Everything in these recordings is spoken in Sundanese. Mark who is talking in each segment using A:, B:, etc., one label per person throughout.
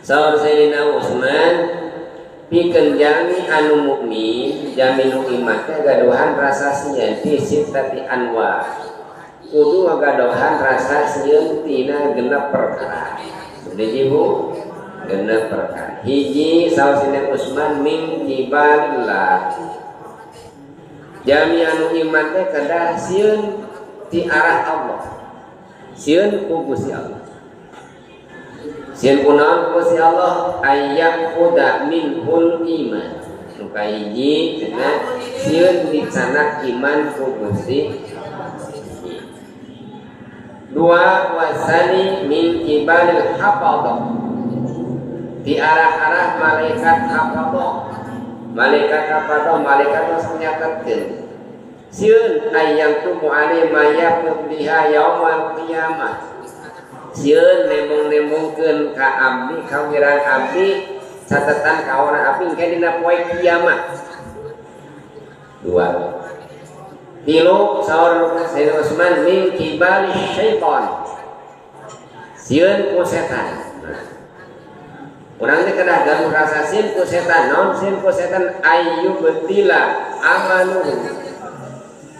A: Saur Sayyidina Utsman pikeun jalmi anu mukmin jalmi nu iman teh gaduhan rasa sieun ti sitati anwa kudu ngagaduhan rasa sieun tina genep perkara. Hiji bu genep perkara. Hiji saur Sayyidina Utsman min kibalillah jalmi anu iman teh kedah sieun ti arah Allah. Sieun ku Gusti Allah. Sieun kunaon ku Gusti Allah ayyaquda minhul iman. Nu kahiji cenah sieun dicanak iman ku Gusti. Dua wasani min kibalil hafadhah. Di arah-arah malaikat hafadhah. Malaikat hafadhah malaikat nu nyatetkeun. Sieun ayyam tu mu'ali mayaqut biha yaumal qiyamah. Sieun nembong-nembongkeun ka abdi ka wirang abdi catatan ka orang abdi engke dina poe kiamat. Dua. Tilu saur Sayyidina Utsman min kibali syaitan. Sieun ku setan. Urang teh kedah gaduh rasa sieun ku setan. Naon sieun ku setan ayyubtila amaluhu.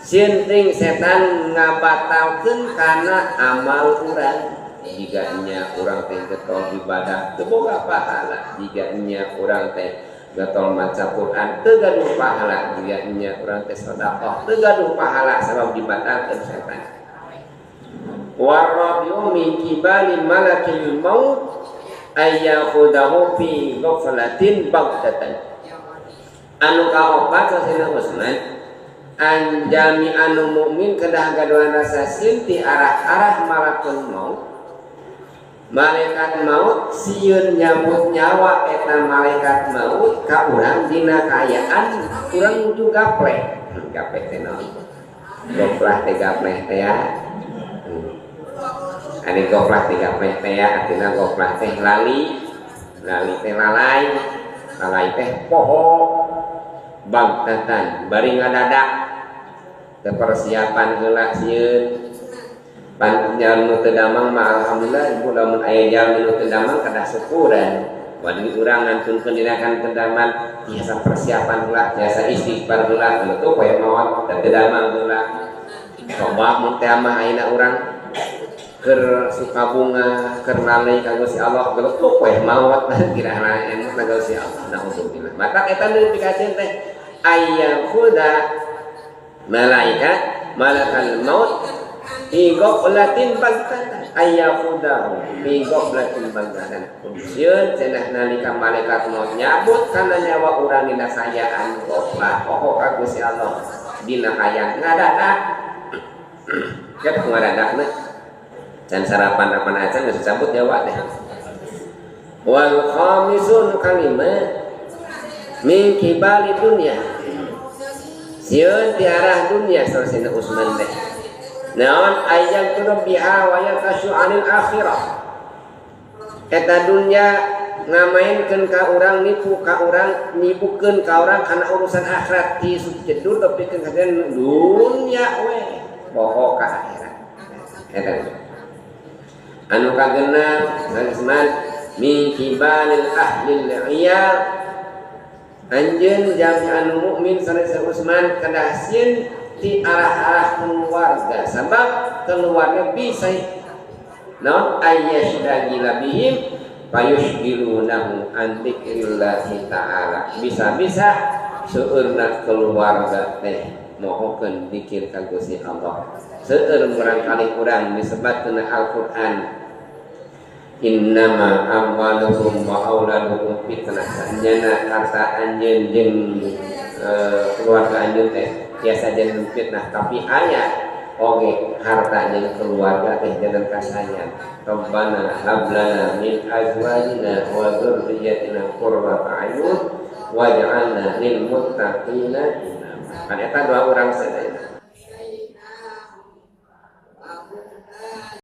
A: Sieun ting setan ngabatalkeun kana amal urang. Jika nya urang teh getol ibadah teu boga pahala, jika nya urang teh getol maca Quran teu gaduh pahala, jika nya urang teh sedekah teu gaduh pahala sabab dibatalkeun setan. Warabiu min kibali malakil maut ayyakhudahu fi ghaflatin baghtatan. Anu kaopat Sayyidina Utsman anjami anu mukmin kedah gaduhan rasa sieun ti arah-arah malakul maut. Malaikat maut sieun nyabut nyawa eta malaikat maut ka urang dina kaayaan urang nuju gapleh. Gapleh teh naon? Goplah teh gapleh teh ya. Ane goplah teh gapleh teh ya artina goplah teh lali, lali teh lalai, lalai teh poho. Bagtatan bari ngadadak teu persiapan heula sieun. Pan jalmi nu teu damang mah alhamdulillah ibu lamun aya jalmi nu teu damang kedah syukuran. Wadi urang ngantunkeun dina kan teu damang tiasa persiapan heula, tiasa istighfar heula, kitu poe maot teu damang heula. Coba mun teh mah ayeuna urang keur sukabunga, keur lalai ka Gusti Allah, geletuk poe maot kirana emut ka Gusti Allah. Naudzubillah. Maka eta nu dikasieun teh ayyakhuda malaikat malakal maut fi ghaflatin baghtatan ayyaqudahu fi ghaflatin baghtatan. Sieun cenah nalika malaikat maut nyabut kana nyawa urang dina sayaan ghaflah poho ka Gusti Allah dina hayang ngadadak. Kitu ngadadakna can sarapan apan acan geus cabut nyawa teh. Wal khamisun kalima min kibali dunya. Sieun ti arah dunya saurna Utsman teh. Naon ayat biha wa yakashu anil akhirah. Eta dunya ngamainkeun ka urang, nipu ka urang, nipukeun ka urang kana urusan akhirat ti sujedur tepikeun ka dunya we poho ka akhirat. Eta anu kagenep Usman min kibalil ahlil iyal anjeun jami anu mukmin sanes Usman kedah sieun di arah-arah keluarga sebab keluarga bisa non ayyashdagila bihim fayushgilunahu an dzikrillahi ta'ala. Bisa-bisa seueurna keluarga teh mohokeun zikir ka Gusti Allah. Seueur murangkali urang disebatkeun Al-Qur'an innama amwaluhum wa auladuhum fitnah. Sanjana harta anjeun jeung keluarga anjeun teh biasa jadi fitnah, tapi aya oge harta jeung keluarga teh jangan kasayang. Rabbana hab lana min azwajina wa dzurriyyatina qurrata a'yun waj'alna lil muttaqina imama. Kan eta doa urang sadaya.